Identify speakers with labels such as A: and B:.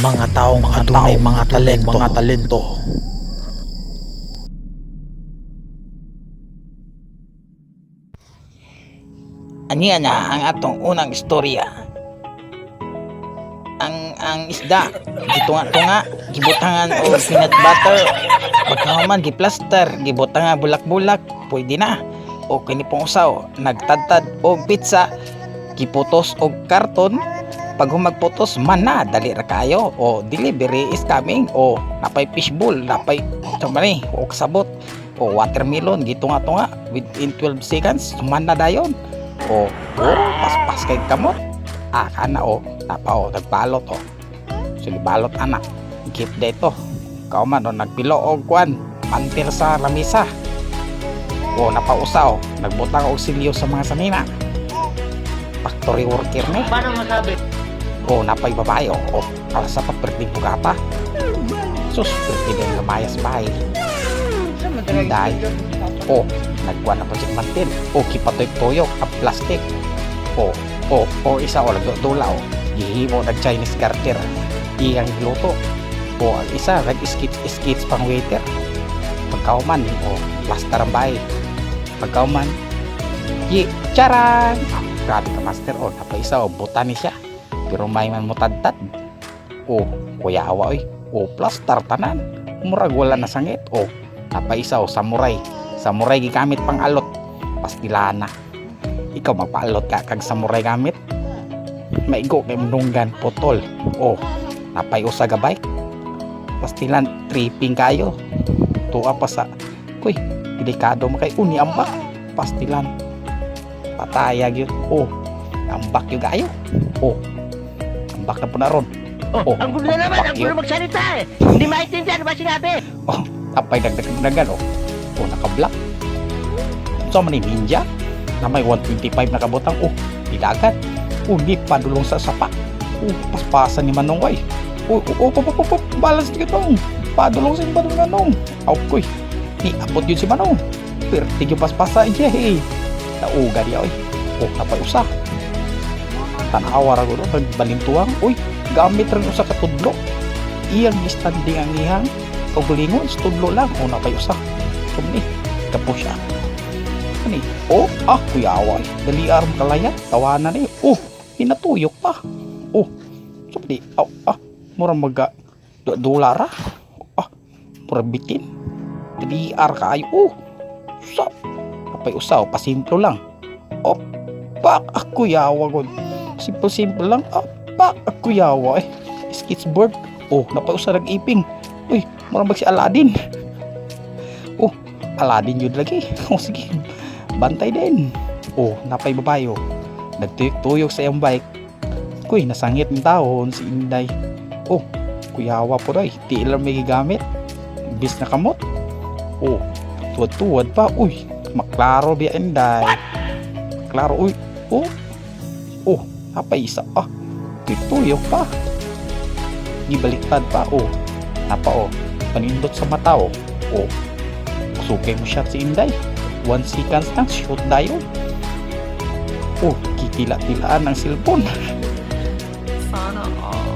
A: Mga taong adunay mga talento, mga talento.
B: Aniya na ang atong unang istorya. Ang isda, gitunga-tunga, gibutangan og peanut butter, pagkahuman giplaster, gibutangan bulak-bulak, pwede na. O kini pong usaw, nagtadtad og pizza, giputos og karton, pag humagputos man na, dali ra kayo. O delivery is coming. O napay fishbowl, napay tumani, o kasabot, o watermelon, gitunga-tunga within 12 seconds, man na dayon. O, o, paspas kay kamot. Ah, kana o, napa o, nagbalot o. Sige, balot anak. Gift da ito. Kauman o, nagpilo og kwan, mantir sa lamisa. O, napausa o, nagbutang og silyo sa mga sanina. Factory worker ni.
C: Paano masabi?
B: O, napay babae o, o, alsa pa perting bugata. Sus, perti din lumayas bahay. Inday. O, nagkuha na po siya mantin. O, kipatoy-toyok ang plastic. O, o, o, isa o, nagdudula o. Gihimo nag Chinese garter. Iyang giluto. O, ang isa, nag-skits-skits pang waiter. Pagkauman, o, plaster ang bahay. Pagkauman, ye, charang! Ah, grabe ka, master. O, napay isa, o, buta ni siya. Pero may man mutadtad. O, kuyawa, oy. O, plaster tanan. Murag wala na sangit. O, napay isa, o, samurai. Samurai gigamit pang alot. Pastilana. Ikaw magpaalot ka kag samurai gamit. Maigo kay mundunggan putol. O, napay usa ga bike. Pastilan tripping kayo. Tuwa pa sa kuy, delikado man kay uni ambak. Pastilan. Pataya gyud. O, ambak gyud kayo. O, ambak na po na ron.
C: Oh,
B: Oh,
C: ang gulo na naman, ang
B: fuck
C: gulo
B: you.
C: magsalita eh. Hindi maintindihan ano ba sinabi?
B: Oh, apay dagdag-dagdagan oh. Oh, naka-block. So man ni ninja na may 125 na kabutang oh, didagat. Oh, di padulong sa sapa. Oh, paspasan ni Manong oy. Oh, oh, oh, oh, oh, oh, balance ni Manong. Padulong sa Manong Manong. Aw koy. Ni abot yun si Manong. Pertig yung paspasa. Yay! Nauga diya oy. Oh, napay usa. Tanawa ra gud nagbalintuang. Uy, gamit rin usa ka tudlo. Iyang standing ang iyang kaugalingon, sa tudlo lang. O napay usa. Tumni, kapo siya. Ani? Oh, ah, kuyawa. Eh. Dali aram kalayat. Tawanan eh. Oh, pinatuyok pa. Oh, so di, oh, ah, mura maga, dolara. Ah, mura bitin. Dali ar kaayo. Oh, sa, napay usa, oh, pasimplo lang. Oh, pak, ah, kuyawa gud. Simple-simple lang. Ah, pak, ah, kuyawa eh. Sketchboard. Oh, napay usa nag-iping. Uy, mura mag si Aladdin. Oh, Aladdin yun lagi. Oh, sige. Bantay din. Oh, napay babae oh. Nagtuyok-tuyok sa iyang bike. Kuy, nasangit ng taon si Inday. Oh, kuyawa po day. Di ilang may gigamit. Imbis na kamot. Oh, tuwad-tuwad pa. Uy, maklaro biya Inday. Klaro, uy. Oh, oh, napay isa. Ah, tuyok pa. Gibaliktad pa. Oh, napa oh. Panindot sa mata oh. Oh, sukay mo shot si Inday. 1 seconds lang, shoot dayon. Oh, kikila-tilaan ang cellphone.
D: Sana all.